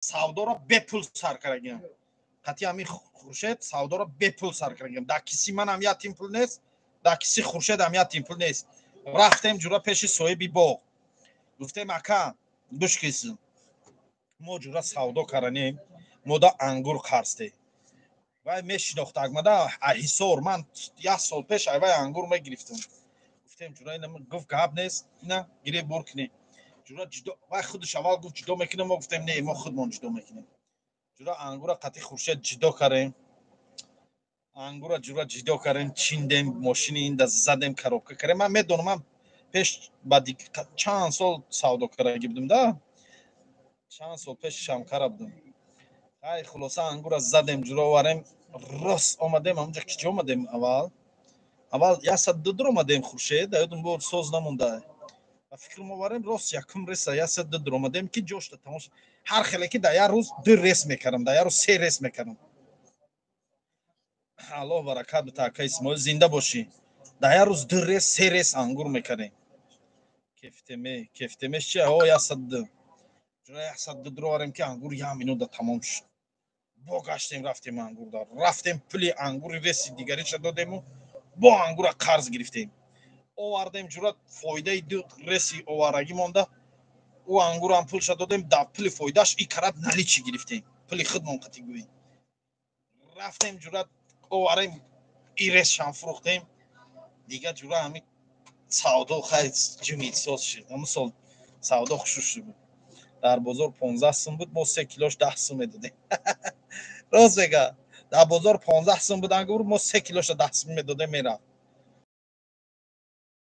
Савдоро бепул сар кардагиам. Қатъи ҳамин Хуршед савдоро бепул сар кардагиам. Дар киси манам як тин пул нест, дар киси Хуршедам як тин пул нест. Рафтем, ҷура, пеши соҳиби боғ, гуфтем: «Ака, гӯш кисм, мо, ҷура, савдо карданем, мода ангур қарзте». Вай мешинохт акмада Ҳисор, ман як сол пеш айвай ангур мегирифтам. Гуфтем: «Ҷура, ина». Гуфт: «Гап нест, ина гире, бур кунӣ, ҷура, ҷудо». Вай худаш аввал гуфт: «Ҷудо мекунем». Мо гуфтем: «Не, мо худмон ҷудо мекунем, ҷура». Ангура қатъи Хуршед ҷудо кардем. Ангура, ҷура, ҷудо кардем, чиндем, мошини инда задем, коробка кардем. Ман медонам, ман пеш ба чанд сол савдо кардаги будем да, чанд сол пешишам кара будем. Ай, хулоса, ангура задем, ҷура, оварем. Рост омадем ҳамунҷа. Киҷо омадем аввал? Аввал 102 дуромадем, Хуршед, ёдум бор соз намонда. Ба фикрам, оварем рост якум реса 102 дуромадем, ки ҷошта тамош. Ҳар хеле ки дар як рӯз ду рейс мекардам, дар як рӯз се рейс мекардам. Аллоҳ баракат бита, ака Исмоил, зинда бошӣ. Дар як рӯз ду рейс, се рейс ангур мекардем. Кефтеме, кефтемеш чи? О, 102, ҷура, 102 дуроварем, ки ангур як минута тамом шуд. Бо гаштем, рафтем ангурдар, рафтем, пули ангури реси дигариша додему, бо ангура қарз гирифтем, овардем, ҷура. Фоидаи ду реси оварагӣ монда, ӯ ангурам пулша додем, да пули фоидааш и карат наличный гирифтем, пули худмон қатӣ гӯем. Рафтем, ҷура, оварем, и ресшам фурӯхтем. Дига, ҷура, ҳами савдо хай ҷумидсоз шуд. Ҳамун сол савдо хушу шуд. Дар бозор 15 сум буд, мо се килош 10 сум медодем. Рост мега, дар бозор 15 сум буд ангур, мо се килоша 10 сум медодем, мерафт.